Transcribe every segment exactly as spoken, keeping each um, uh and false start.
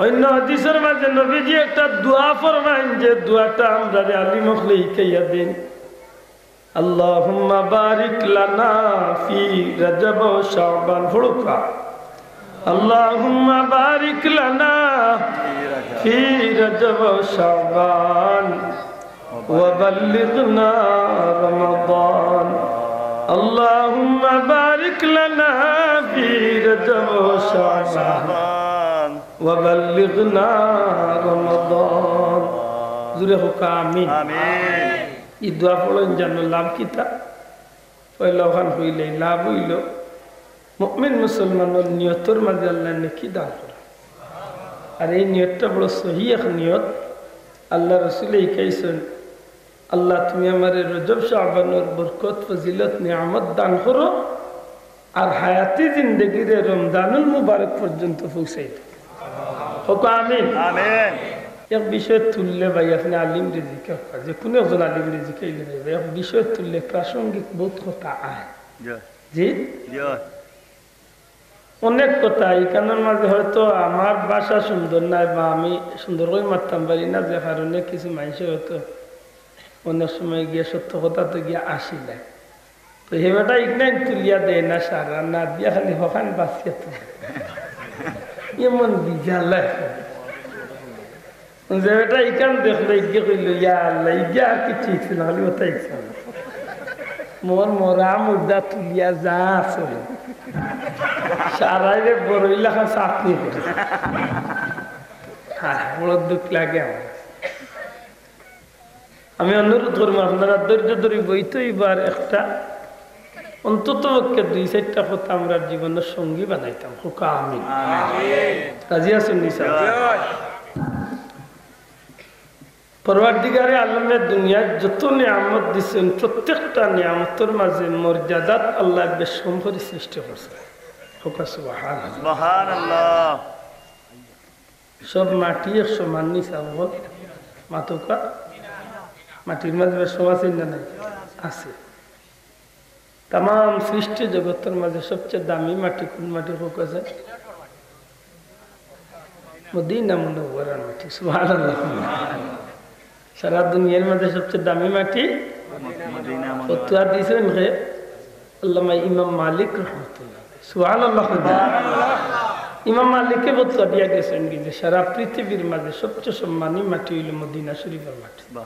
অন্য হাদিসর মাঝে নবীজি একটা দোয়া ফরমাইন, যে দোয়াটা আমরারে আলিম অকলে হিকাইয়া দেইন। আল্লাহুম্মা বারিক লানা ফি রাজাব ওয়া শাবান। পড়ুক্কা। আল্লাহুম্মা বারিক লানা ফি রাজাব ওয়া শাবান ওয়া বাল্লিগনা রমাদান। আল্লাহুম্মা বারিক লানা ফি রাজাব ওয়া শাবান ওয়া বাল্লিগনা রমাদান। জুরে কউক্কা আমিন। আমিন। ই দোয়া পড়ইন জানো লাভ কিতা? পয়লা অখান অইলে লাভ অইলো, মুমিন মুসলমানর নিয়তর মাঝে আল্লায় নেকি দান করে। আর এই নিয়তটা বড় সহি এক নিয়ত। আল্লার রসুলে হিকাইছইন, আল্লাহ, তুমি আমারে রজব শাবানর বরকত, ফজিলত, নিয়ামত দান করো, আর হায়াতি জিন্দেগিরে রমজানুল মুবারক পর্যন্ত পৌঁছাই দেও। কউক্কা আমিন। আমিন। এক বিষয় তুললে ভাই, আপনে আলিমরে জিকাইবা, যে কুনু একজন আলিমরে জিকাইলে ভাই, এক বিষয় তুললে প্রাসঙ্গিক বউত কথা আয়। জি। জি? জি। অনেক কথা, ইখানর মাঝে হয়তো আমার ভাষা সুন্দর নায় বা আমি সুন্দর করি মাততাম পারি না, যে কারণে কিছু মানষে হয়তো অনেক সময় গিয়া সত্য কথা তো গিয়া আসি না। তো হে বেটা ইখান তুলিয়া দেয় না, সারা না দিয়া খালি হখান বাঁচিয়া তো এমন বিজা লাগে। যে বেটা ইখান দেখলো, ইগে কইলো, "ইয়া আল্লাহ, ইগে আর কিচ্ছু ইচ্ছে না, খালি ওটা ইচ্ছে না।" মোর মরা মুর্দা তুলিয়া যা আছে, সারাইরে বড় ইলাকা চাটনি করে। হ্যাঁ, বড় দুঃখ লাগে আমার। আমি অনুরোধ করমু, আপনারা ধৈর্য ধরি বইতে অইবার একটা, অন্তত পক্ষে দুই চাইরটা কথা আমরার জীবনর সঙ্গী বানাইতাম। কউক্কা আমিন। আমিন। রাজি আছইন নি সাব? পরওয়ারদিগারে আলমে দুনিয়াত যত নিয়ামত দিছইন, প্রত্যেকটা নিয়ামতর মাঝে মর্যাদাত আল্লায় বেশ কম করি সৃষ্টি করছইন। কউক্কা সুবহানাল্লাহ। সুবহানাল্লাহ। সব মাটি এক সমান নি সাব? মাতউক্কা। মাটির মাঝে বেশ সম আছে না নাই? আছে। তামাম সৃষ্টি জগতর মাঝে সবচেয়ে দামি মাটি কুন মাটি কউক্কা চাই? মদিনা মুনাওয়ারার মাটি। সুবহানাল্লাহ। সারা দুনিয়ার মাঝে সবচেয়ে দামি মাটি মদিনা মুনাওয়ারা। ফতোয়া দিছইন কে? আল্লামা ইমাম মালিক রহমতুল্লাহ। সুবহানাল্লাহ। ইমাম মালিকে ফতোয়া দিয়া গেছইন কি যে সারা পৃথিবীর মাঝে সবচেয়ে সম্মানী মাটি অইলো মদিনা শরীফর মাটি।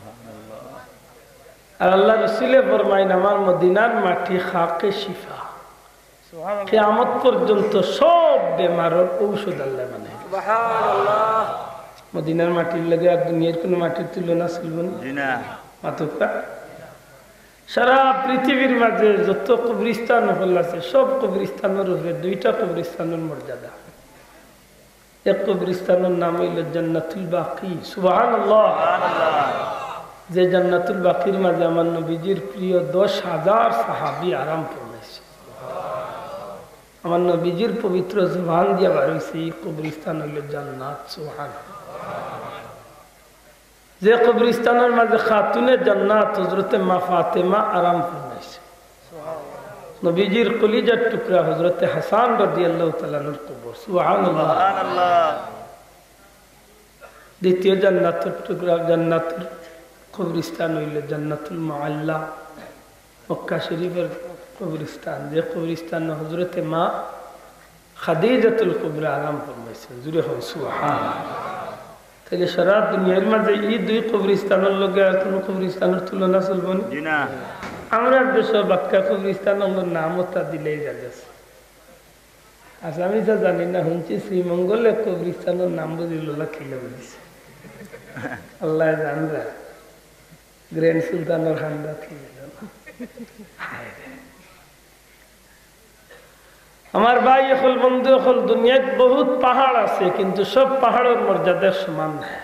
আর আল্লার রসুলে ফরমাইন, "আমার মদিনার মাটি খাকে শিফা।" কিয়ামত পর্যন্ত সব বেমারর ঔষধ আল্লায় বানাইন। মদিনার মাটির লগে আর দুনিয়ার কুনু মাটির তুলনা চলবো নি? জি না। মাতউক্কা। সারা পৃথিবীর মাঝে যত কবরস্থান অকল আছে, সব কবরস্থানর উপরে দুইটা কবরস্থানর মর্যাদা। এক কবরস্থানর নাম অইলো জান্নাতুল বাকি। সুবহানাল্লাহ। যে জান্নাতুল বাকির মাঝে আমার নবীজির প্রিয় দশ হাজার সাহাবী আরাম ফরমাইছে। আমার নবীজির পবিত্র জবান দিয়া বার অইছে, "ই কবরস্থান অইলো জান্নাত।" সুবহানাল্লাহ। যে কবরস্থানর মাঝে খাতুনে জান্নাত হযরতে মা ফাতেমা আরাম ফরমাইছে। নবীজির কলিজার টুকরা হযরতে হাসান রাদিয়াল্লাহু তাআলা আনহুর কবর। সুবহানাল্লাহ। সুবহানাল্লাহ। দ্বিতীয় জান্নাতুর টুকরা, জান্নাতুর কবরস্থান অইলো জান্নাতুল মুআল্লা, মক্কা শরীফর কবরস্থান, যে কবরস্থান হযরতে মা খাদিজাতুল কুবরা আরাম ফরমাইছইন। জুরে কউক্কা সুবহানাল্লাহ। তাইলে সারা দুনিয়ার মাঝে ই দুই কবরস্থানর লগে আর কুনু কবরস্থানর তুলনা চলবো নি? জি না। আমরার দেশো বাক্কা কবরস্থানর নাম অতা দিলেই জাগা আছে। আচ্ছা, আমি তো জানি না, হুনছি শ্রীমঙ্গলে কবরস্থানর নাম বুঝি ললা কিলা বুঝিছে। আল্লায় জানরা। গ্র্যান্ড সুলতানর খান্দা কি জানো? হায় রে। আমার ভাই অকল, বন্ধু অকল, দুনিয়াত বহুত পাহাড় আছে, কিন্তু সব পাহাড়র মর্যাদা সমান নায়।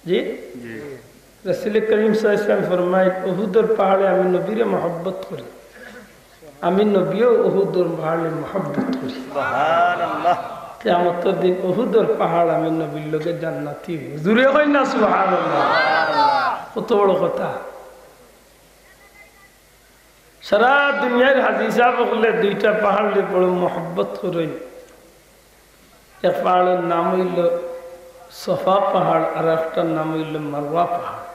জি? জি। রাসূলে করিম সাল্লাল্লাহু আলাইহি ওয়াসাল্লাম ফরমায়, "উহুদর পাহাড়ে আমি নবীরে মহব্বত করি, আমি নবীও উহুদর পাহাড়ে মহব্বত করি।" সুবহানাল্লাহ। কিয়ামতর দিন উহুদর পাহাড় আমি নবীর লগে জান্নাতি অইবো। জুরে কইন না সুবহানাল্লাহ। কত বড় কথা। সারা দুনিয়ার হাজী সাব অকলে দুইটা পাহাড়রে বড় মহব্বত করইন। এক পাহাড়র নাম অইলো সফা পাহাড় আর একটার নাম অইলো মারওয়া পাহাড়।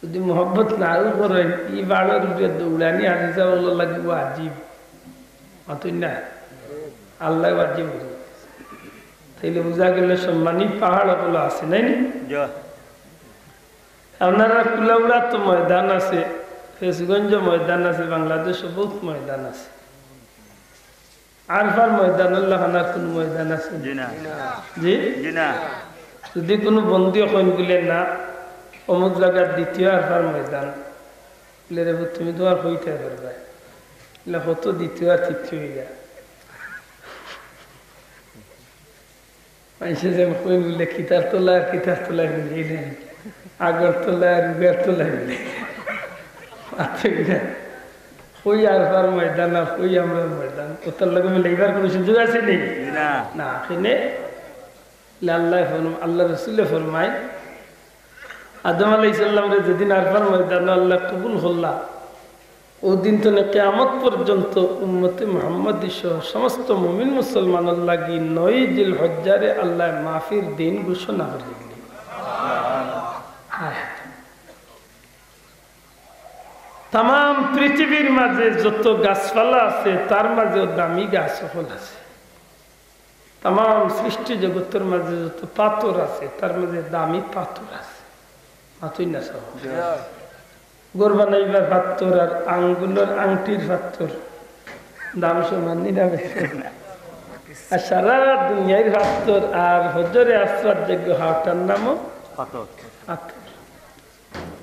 যদি মহব্বত নাও করইন, ই পাহাড়র উপরে দৌড়ানি হাদিস অকলর লাগি ওয়াজিব। মাতইন না? আল্লায় ওয়াজিব করি দিছে। তাইলে বুঝা গেল সম্মানী পাহাড় অকল আছে, নায় নি? জি। আপনারা কুলাউড়াত তো ময়দান আছে, ফেঞ্চুগঞ্জ ময়দান আছে, বাংলাদেশো বউত ময়দান আছে। আরফার ময়দানর লাখান আর কুনু ময়দান আছে নি? জি না। জি? জি না। যদি কুনু বন্দি কইন বুলে না, অমুক জাগার দ্বিতীয় আরফার ময়দান, বুলে, "রে পুত, তুমি তো আর কইতায় পারবায়, ইলা কত দ্বিতীয় আর তৃতীয় ইলা।" মানষে যেন কইন বুলে, "কিতার তলায় আর কিতার তলায় মিলাইলে, আগর তলায় আর উগার তলায় মিলাইলে।" মাতইন না। কই আরফার ময়দান আর কই আমরার ময়দান, অতার লগে মিলাইবার কুনু সুযোগ আছে নি? না। না, কেনে? আল্লায় ফরম-, আল্লার রসুলে ফরমাইন, আদম আলাইহিস সালামরে যেদিন আরফার ময়দানো আল্লায় কবুল করলা, অউ দিন তনে কিয়ামত পর্যন্ত উম্মতে মুহাম্মদী সহ সমস্ত মুমিন মুসলমানর লাগি নয় জিলহজ্জারে আল্লায় মাফির দিন ঘোষণা করি দিলা। হায়। তামাম পৃথিবীর মাঝে যত গাছপালা আছে, তার মাঝেও দামি গাছ অকল আছে। তামাম সৃষ্টি জগতর মাঝে যত পাথর আছে, তার মাঝে দামি পাথর আছে। মাতইন না সব। ঘর বানাইবার পাথর আর আঙ্গুলর আংটির পাথর, দাম সমান নি না বেশি? আর সারা দুনিয়ার পাথর আর হজরে আসওয়াদ যেগু, অটার নামও পাথর। পাথর।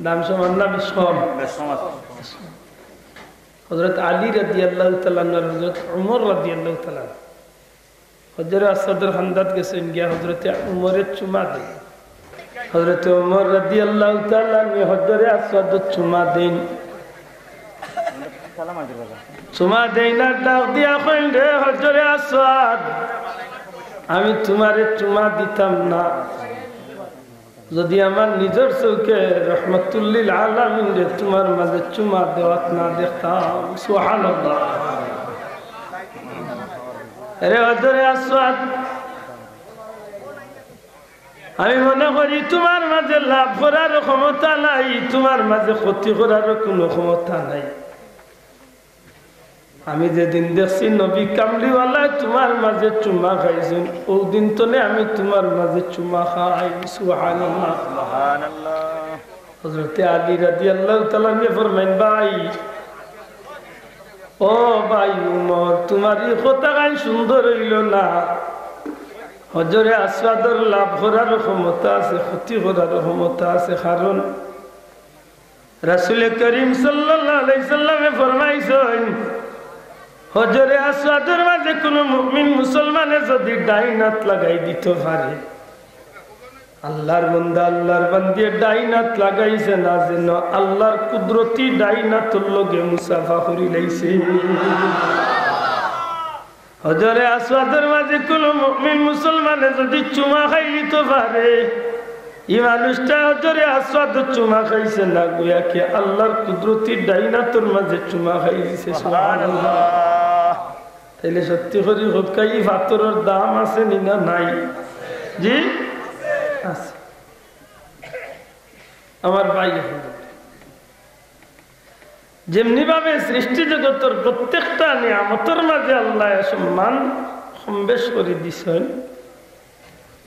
দাম সমান না বেশ কম? বেশ কম আছে। হযরত আলী রাদিয়াল্লাহু তাআলা আনহু আর হযরত ওমর রাদিয়াল্লাহু তাআলা আনহু হজরে আসওয়াদর কান্দাত গেছইন গিয়া হযরতে ওমরে চুমা দেইন। হযরতে ওমর রাদিয়াল্লাহু তাআলা আনহু হজরে আসওয়াদো চুমা দেইন। চুমা দেইন আর ডাক দিয়া কইন, "রে হজরে আসওয়াদ, আমি তুমারে চুমা দিতাম না, যদি আমার নিজর চউখে রহমাতুল্লিল আলামিনরে তুমার মাঝে চুমা দেওয়াত না দেখতাম।" সুবহানাল্লাহ। রে হজরে আসওয়াদ, আমি মনে করি তুমার মাঝে লাভ করার ক্ষমতা নাই, তুমার মাঝে ক্ষতি করারও কুনু ক্ষমতা নাই। আমি যেদিন দেখছি নবী কামলিওয়ালায় তুমার মাঝে চুমা খাইছইন, অউ দিন তনে আমি তুমার মাঝে চুমা খাই। সুবহানাল্লাহ। সুবহানাল্লাহ। হযরতে আলী রাদিয়াল্লাহু তাআলা আনহু ফরমাইন, "ভাই, ও ভাই উমর, তুমার ই কথাখান সুন্দর অইলো না। হজরে আসওয়াদর লাভ করার ক্ষমতা আছে, ক্ষতি করার ক্ষমতা আছে, কারণ রাসূলে করিম সাল্লাল্লাহু আলাইহি সাল্লামে ফরমাইছইন, হজরে আসওয়াদর মাঝে কুনু মুমিন মুসলমানে যদি ডাইন আত লাগাই দিতো পারে, আল্লার বান্দা, আল্লার বান্দিয়ে ডাইন আত লাগাইছে না যেন আল্লার কুদরতি ডাইন আতর লগে মুসাফা করিলাইছে।" হজরে আসওয়াদর মাঝে কুনু মুমিন মুসলমানে যদি চুমা খাইলিতো পারে, ই মানুষটা হজরে আসওয়াদো চুমা খাইছে না, গুয়াকে আল্লার কুদরতি ডাইন আতর মাঝে চুমা খাইলিছে। সুবহানাল্লাহ। তাইলে সত্যি করি কউক্কা, ই পাথরর দাম আছে নি না নাই? জি? আছে। আমার ভাই, যেমনি ভাবে সৃষ্টি জগতর প্রত্যেকটা নিয়ামতর মাঝে আল্লায় সম্মান কম বেশ করি দিছইন,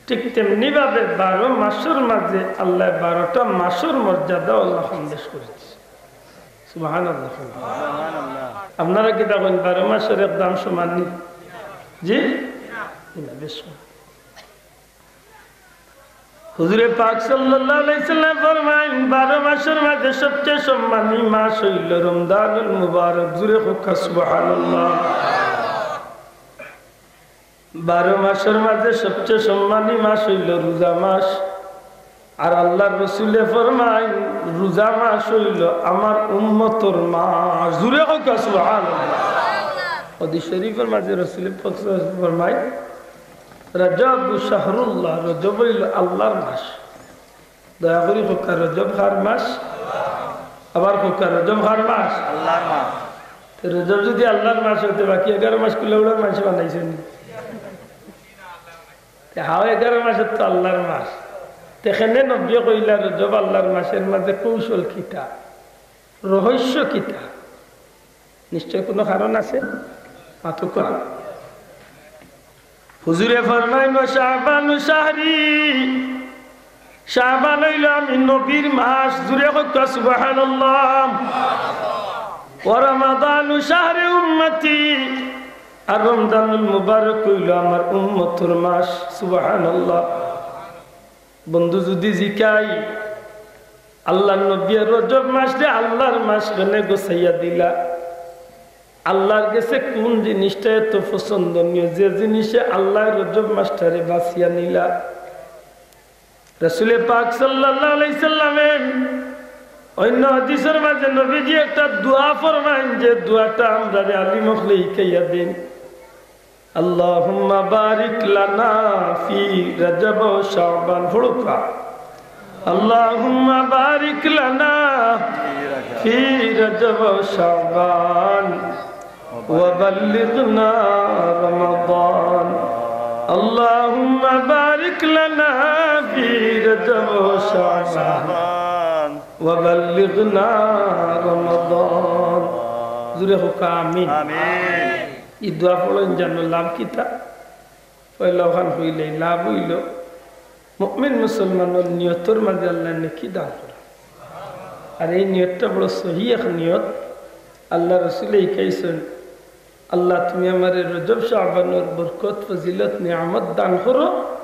ঠিক তেমনি ভাবে বারো মাসর মাঝে আল্লায় বারোটা মাসর মর্যাদা আল্লায় কম বেশ করি দিছইন। সুবহানাল্লাহ। আপনারা কিতা কইন, বারো মাসর এক দাম সমান নি? জি? না, বেশ কম। হুজুরে পাক সাল্লাল্লাহু আলাইহি সাল্লাম ফরমাইন, বারো মাসর মাঝে সবচেয়ে সম্মানী মাস অইলো রমজানুল মুবারক। জুরে কউক্কা সুবহানাল্লাহ। বারো মাসর মাঝে সবচেয়ে সম্মানী মাস অইলো রোজা মাস। আর আল্লার রসুলে ফরমাইন, রোজা মাস অইলো আমার উম্মতর মাস। জুরে কউক্কা সুবহানাল্লাহ। হাদিস শরীফর মাঝে রসুলে পাক ফরমাইন, "রজব শাহরুল্লাহ", রজব অইলো আল্লার মাস। দয়া করি কউক্কা, রজব কার মাস? আবার কউক্কা, রজব কার মাস? আল্লার মাস। তে রজব যদি আল্লার মাস অয়, তে বাকি এগারো মাস কুলাউড়ার মাসে বানাইছইন নি? তে হাও এগারো মাসর তো আল্লার মাস। তে কেনে নবীয়ে কইলা রজব আল্লার মাসের মাঝে কৌশল কিতা, রহস্য কিতা? নিশ্চয় কোনো কারণ আছে। মাতুক্কা। হুজুরে ফরমাইন, "শাবানু শাহরি।" শাবান অইল আমি নবীর মাস। জুরে কউক্কা সুবহানাল্লাহ। "ওয়া রমাদানু শাহরি উম্মতি।" আর রমজানুল মুবারক অইল আমার উম্মতর মাস। সুবহানাল্লাহ। বন্ধু যুদি জিকাই, আল্লার নবীয়ে রজব মাসরে আল্লার মাস কেনে গুছাইয়া দিলা? আল্লার গেছে কুন জিনিসটা এত পছন্দনীয়, যে জিনিসে আল্লায় রজব মাসটারে বাছিয়া নিলা? রাসূলে পাক সাল্লাল্লাহু আলাইহি সাল্লামে অন্য হাদিসর মাঝে নবীজি একটা দোয়া ফরমাইন, যে দোয়াটা আমরারে আলিম অকলে হিকাইয়া দেইন। আল্লাহুম্মা বারিক লানা ফি রজব ওয়া শাবান। পড়ুক্কা। আল্লাহুম্মা বারিক লানা ফি রজব ওয়া শাবান ওয়া বাল্লিগনা রমাদান। আল্লাহুম্মা বারিক লানা ফি রজব ওয়া শাবান ওয়া বাল্লিগনা রমাদান। জুরে কউক্কা আমিন। আমিন। ই দোয়া পড়ইন জানো লাভ কিতা? পয়লা অখান কইলেই লাভ অইল, মুমিন মুসলমানর নিয়তর মাঝে আল্লায় নেকি দান করে। আর এই নিয়তটা বড় সহি এক নিয়ত। আল্লার রসুলে হিকাইছইন, "আল্লাহ, তুমি আমারে রজব শাবানর বরকত, ফজিলত, নিয়ামত দান করো,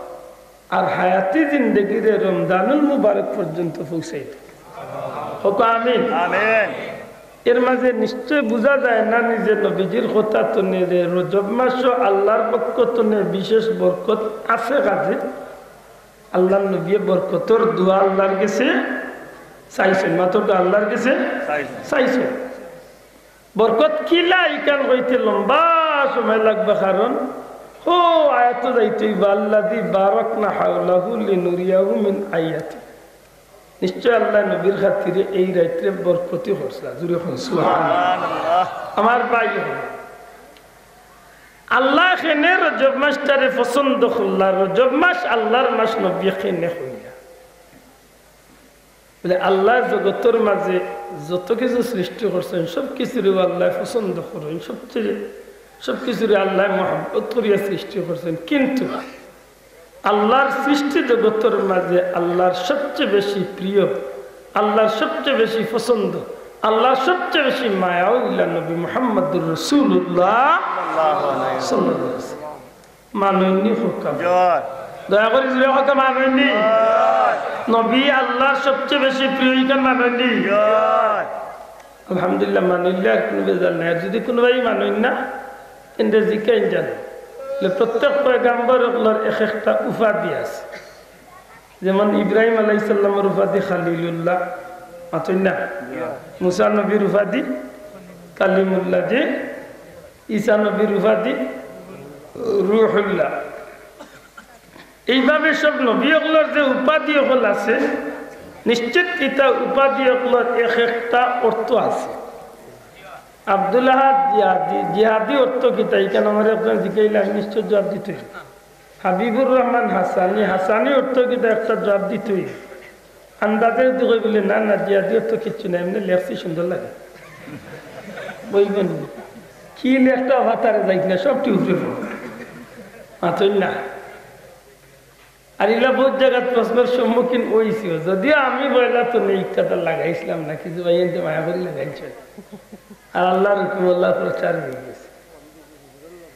আর হায়াতি জিন্দেগিরে রমজানুল মুবারক পর্যন্ত পৌঁছাই দাও।" কউক্কা আমিন। আমিন। এর মাঝে নিশ্চয় বুঝা যায় না নিজে নবীজির কথা তনে যে রজব মাসও আল্লার পক্ষ তনে বিশেষ বরকত আছে, কাজে আল্লার নবীয়ে বরকতর দোয়া আল্লার গেছে চাইছইন, মাতুক্কা আল্লার গেছে চাইছইন। চাইছইন। বরকত কিলা ইখান কইতে লম্বা সময় লাগবে, কারণ হো আয়াতো যাইতে অইবো, "আল্লাযী বারাকনা হাওলাহু লিনুরিয়াহু মিন আয়াতিনা।" নিশ্চয় আল্লায় নবীর খাতিরে এই রাইতরে বরকতি করছলা। জুরে কউক্কা সুবহানাল্লাহ। সুবহানাল্লাহ। আমার ভাই অকল, আল্লায় কেনে রজব মাসটারে পছন্দ করলা, রজব মাস আল্লার মাস নবীয়ে কেনে কইলা? বলে, আল্লায় জগতর মাঝে যত কিছু সৃষ্টি করছইন, সব কিছুরে আল্লায় পছন্দ করইন, সবচেয়ে, সব কিছুরে আল্লায় মহব্বত করিয়া সৃষ্টি করছইন। কিন্তু আল্লার সৃষ্টি জগতর মাঝে আল্লার সবচেয়ে বেশি প্রিয়, আল্লার সবচেয়ে বেশি পছন্দ, আল্লার সবচেয়ে বেশি মায়া অইলা নবী মুহাম্মদুর রাসূলুল্লাহ সাল্লাল্লাহু আলাইহি ওয়াসাল্লাম। মানইননি কউক্কা? জয়। দয়া করি জুরে কউক্কা, মানইননি? জয়। নবী আল্লার সবচেয়ে বেশি প্রিয়, ইখান মানইননি? জয়। আলহামদুলিল্লাহ, মানইলে আর কুনু বেজার নাই। আর যুদি কুনুবায় মানইন না, এনরে জিকাইন যান। বলে, প্রত্যেক পয়গাম্বর অকলর এক একটা উপাধি আছে। যেমন ইব্রাহিম আলাইহিস সালামর উপাধি খালিলুল্লাহ, মাতইন না? মুসা নবীর উপাধি কালিমুল্লাহ, যে ঈসা নবীর উপাধি রুহুল্লাহ। এইভাবে সব নবী অকলর যে উপাধি অকল আছে, নিশ্চিত ইতা উপাধি অকলর এক একটা অর্থ আছে। আব্দুল আহাদ জিহাদি, জিহাদি অর্থ কিতা? ইখান আমারে একজন জিকাইলে আমি নিশ্চয় জবাব দিতে অইবো। হাবিবুর রহমান হাসানি, হাসানি অর্থ কিতা? একটা জবাব দিতে অইবো। আন্দাজে যুদি কই বলে, "না, না, জিহাদি অর্থ কিচ্ছু না, এমনে লেখছি, সুন্দর লাগে।" বইবো নি? কি লেখটা ভাতারে যাইক না, সবটি উপরে পড়ো। মাতইন না। আর ইলা বহুত জাগাত প্রশ্নর সম্মুখীন অইছি। যদিও আমি পয়লা তো নেই, ইচ্ছা তো লাগাইছিলাম না, কিছু ভাই এনতে মায়া করি লাগাইছে। আর আল্লার হুকুম, আল্লার প্রচার অই গেছে।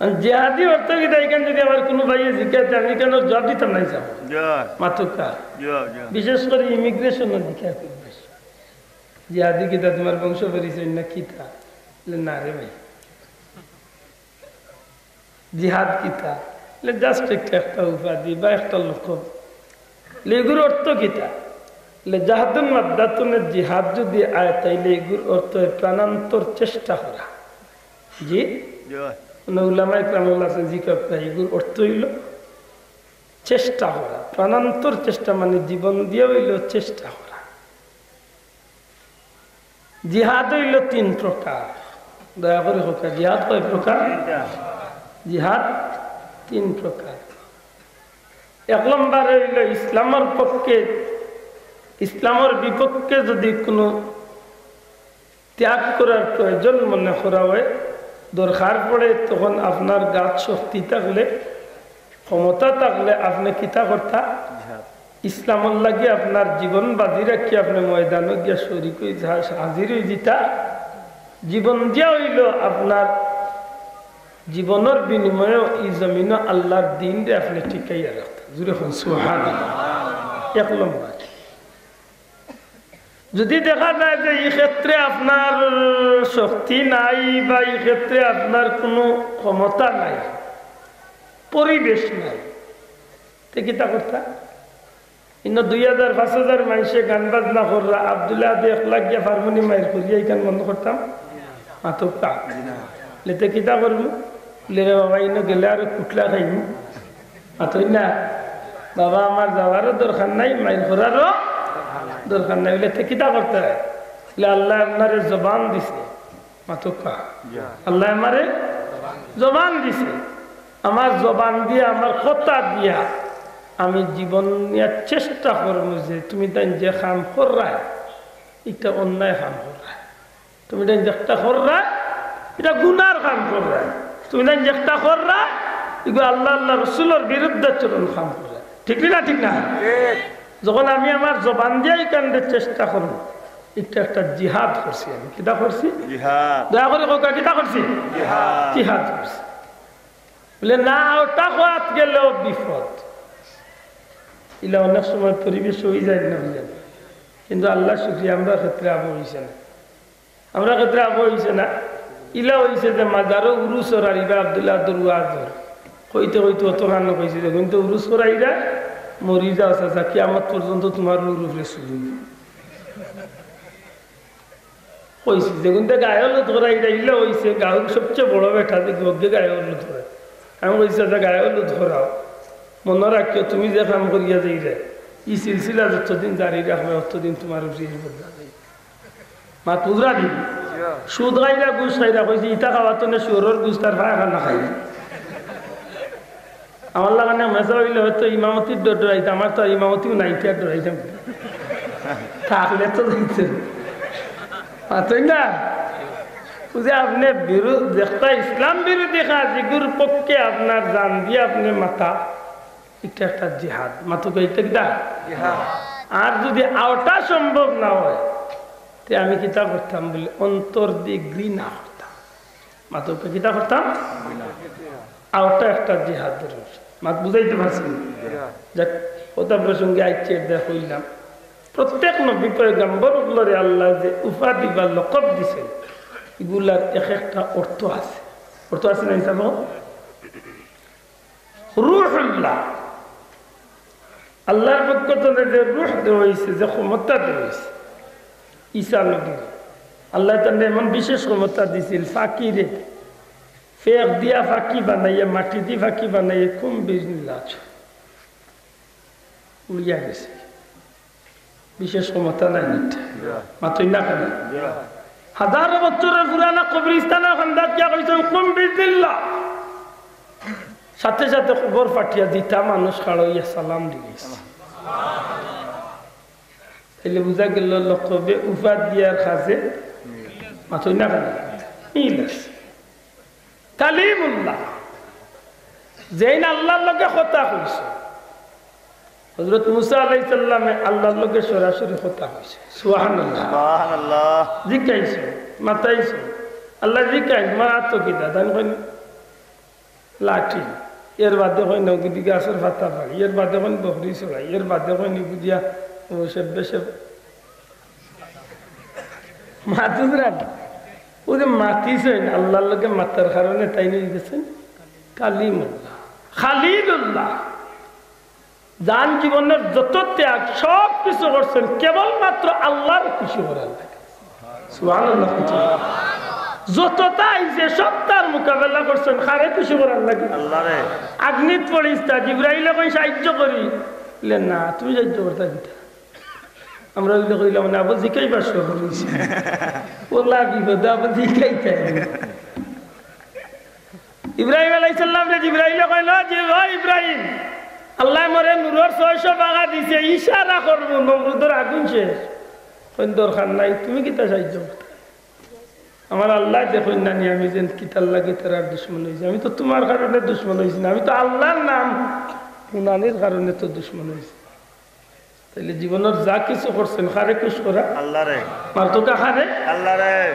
আর জিহাদি অর্থ কিতা, ইখান যুদি আমার কুনু ভাইয়ে জিকাইতে, আমি কেনে জবাব দিতাম না, হিসাব। জয়। মাতুক্কা। জয়, জয়। বিশেষ করি ইমিগ্রেশনর দিকে খুব বেশি। জিহাদি কিতা, তুমার বংশ পরিচয় না কিতা? বলে, "না রে ভাই।" জিহাদ কিতা? বলে, "Just একটা, একটা উপাধি বা একটা লকব।" বলে, "এগুর অর্থ কিতা?" বলে, "জাহাদুন মাদ্দাতুনে জিহাদ যুদি আয়, তাইলে এগুর অর্থ অয় প্রাণান্তর চেষ্টা করা।" জি? জি ভাই। মানে উলামায়ে কেরাম আছেন, জিকাইন, এগুর অর্থ অইলো চেষ্টা করা, প্রাণান্তর চেষ্টা, মানে জীবন দিয়া অইলেও চেষ্টা করা। জিহাদ অইলো তিন প্রকার। দয়া করি কউক্কা, জিহাদ কয় প্রকার? তিনটা। জিহাদ তিন প্রকার। এক নম্বরে অইলো ইসলামর পক্ষে, ইসলামর বিপক্ষে যদি কুনু ত্যাগ করার প্রয়োজন মনে করা অয়, দরকার পড়ে, তখন আপনার গাত শক্তি থাকলে, ক্ষমতা থাকলে আপনে কিতা করতা? জিহাদ। ইসলামর লাগি আপনার জীবন বাজি রাখি আপনে ময়দানো গিয়া শরিক অই যা-, হাজির অই যিতা। জীবন দিয়া অইলো আপনার জীবনর বিনিময়ে ই জমিনো আল্লার দিনরে আপনে টিকাইয়া রাখতা। জুরে কইন সুবহানাল্লাহ। এক নম্বর। যদি দেখা যায় যে ই ক্ষেত্রে আপনার শক্তি নাই বা ই ক্ষেত্রে আপনার কুনু ক্ষমতা নাই, পরিবেশ নাই, তে কিতা করতা? ইনো দুই হাজার, পাঁচ হাজার মানষে গান বাজনা কররা, আব্দুল্লাহ আদে একলা গিয়া ফারমুনি মাইর করিয়া ইখান বন্ধ করতাম? মাতউক্কা। লে তে কিতা করমু? লে রে বাবা, ইনো গেলে আরো কুটলা খাইমু। মাতইন না? বাবা, আমার যাওয়ারও দরকার নাই, মাইর করারও দরকার নাই। লে তে কিতা করতা? লে আল্লায় আপনারে জবান দিছে। মাতউক্কা। আল্লায় আমারে জবান দিছে। আমার জবান দিয়া, আমার কথা দিয়া আমি জীবন নিয়া চেষ্টা করমু যে তুমি তাইন যে কাম কররায়, ইটা অন্যায় কাম কররায়। তুমি তাইন যেটা কররায়, ইটা গুনার কাম কররায়। তুমি তাইন যেটা কররায়, ইগু আল্লা, আল্লা রসুলর বিরুদ্ধাচরণ কাম কররায়। ঠিক নি না? ঠিক না? যখন আমি আমার জবান দিয়া ইখানরে চেষ্টা করমু, ইটা একটা জিহাদ করছি আমি। কিতা করছি? জিহাদ। দয়া করি কউক্কা, কিতা করছি? জিহাদ। জিহাদ করছি। বলে, না, ওটা কওয়াত গেলেও বিপদ। ইলা অনেক সময় পরিবেশ অই যায় না, অই যায় না। কিন্তু আল্লার শুকরিয়া, আমরার ক্ষেত্রে আবু অইছে না। আমরার ক্ষেত্রে আবু অইছে না। ইলা অইছে যে মাজারো উরুস অরার ইবা আব্দুল্লাহ আদর ওয়াজ অর। কইতে কইতে অতখান কইছে যে, কিন্তু উরুস করাইরা মরি যাও চাচা, কিয়ামত পর্যন্ত তুমার রুহর উপরে সুজুদ। কইছি, যেগুনতে গায়ে হলুদ করাইরা ইলা অইছে, গাউর সবচেয়ে বড় বেটা যে গিয়ে গায়ে হলুদ করে। আমি কইছি, "আচ্ছা, গায়ে হলুদ করাও। মনো রাখিও, তুমি যে কাম করিয়া যাইরায়, ই সিলসিলা যতদিন জারি রাখবায়, অতদিন তুমার উপরে এই বদলা যাইবো।" মাত বুঝরা নি? সুদ খাইরা, ঘুষ খাইরা, কইছি, "ইতা খাওয়াত না, শুয়োরর ঘুষ তার পায়খানা খাইরা।" আমার লাখান মেসাব অইলে হয়তো ইমামতির ডর ডরাইতাম, আমার তো ইমামতিও নাই, ইটার ডরাইতাম। থাকলে তো যাইতো। মাতইন না? বুঝে আপনে বিরু-, যেটা ইসলাম বিরোধী কাজ, ইগুর পক্ষে আপনার জান দিয়া আপনে মাতা, ইটা একটা জিহাদ। মাতউক্কা, ইটা কিতা? জিহাদ। আর যদি অটা সম্ভব না অয়, তে আমি কিতা করতাম বলে অন্তর দি ঘৃণা করতাম। মাতউক্কা, কিতা করতাম? অটা একটা জিহাদর অংশ। মাত বুঝাইতে পারছি নি? যাক, কথা প্রসঙ্গে আইছে, এটা কইলাম। প্রত্যেক নবী পয়গম্বর অকলরে আল্লায় যে উপাধি বা লকব দিছইন, ইগুলার এক একটা অর্থ আছে। অর্থ আছে না, ইনসাফ? রুহুল্লাহ, আল্লার পক্ষ থাকি যে রুহ দেওয়া অইছে, যে ক্ষমতা দেওয়া অইছে, ঈসা নবীরে আল্লায় তানরে এমন বিশেষ ক্ষমতা দিছিল, ফাকিরে ফেক দিয়া ফাকি বানাইয়া, মাটি দি ফাকি বানাইয়া, কুম বিজনিল্লাহ উড়িয়া গেছে। বিশেষ ক্ষমতা নাই নিতে। মাতইন না কেনে? হাজারো বছরর পুরানা কবরস্থানর কান্দাত গিয়া কইছইন, "কুম বিজনিল্লাহ।" সাথে সাথে কবর ফাটিয়া যিতা মানুষ খাড়া অইয়া সালাম দিলিছে। তাইলে বুঝা গেল লকবে উপাধি আর কাজে, মাতইন না কেনে, মিল আছে। কালিমুল্লাহ, যেইন আল্লার লগে কথা কইছে। হযরত মুসা আলাইহিস সালামে আল্লার লগে সরাসরি কথা কইছে। সুবহানাল্লাহ। সুবহানাল্লাহ। জিকাইছে, মাতাইছে। আল্লায় জিকাইন, "তুমার আতো কিতা?" তাইন কইন, "লাঠি।" এর বাদে কইন, "অগুদি গাছর পাতা ফাড়ি।" এর বাদে কইন, "বকরি চড়াই।" এর বাদে কইন, "ইগুদিয়া ও সেব্বে সেব-" মাতুস রান। ও যে মাতিছইন, আল্লার লগে মাতার কারণে তাইন অই গেছইন কালিমুল্লাহ, খালিলুল্লাহ। যান জীবনর যত ত্যাগ, সব কিছু করছইন কেবলমাত্র আল্লারে খুশি করার লাগি। সুবহানাল্লাহ। যততা আইছে, সবতার মোকাবেলা করছইন কারে খুশি করার লাগি? আল্লারে। আগ্নিত পড়িস তা, জিব্রাইলে কইন, "সাহায্য করি।" বলে, "না, তুমি সাহায্য করতা কিতা?" আমরা অইলে কইলাম, "না, আবু জিকাইবার সময় অইছে।" ও লা বিপদে আবু জিকাইতে। ইব্রাহিম আলাইহিস সালামরে জিব্রাইলে কইল, "জি, ও ইব্রাহিম, আল্লায় মরে নূরর ছয়শো পাখা দিছে, ইশারা করমু, নমরুদর আগুন শেষ। কইন, "দরকার নাই, তুমি কিতা সাহায্য করতায়?" আমার আল্লায় দেখইন না নি আমি যেন কিতার লাগি তারার দুশমন অইছি। আমি তো তুমার কারণে দুশমন অইছি না, আমি তো আল্লার নাম হুনানির কারণে তো দুশমন অইছি। তাইলে জীবনর যা কিছু করছইন, কারে খুশ করা? আল্লারে। মাতউক্কা কারে? আল্লারে।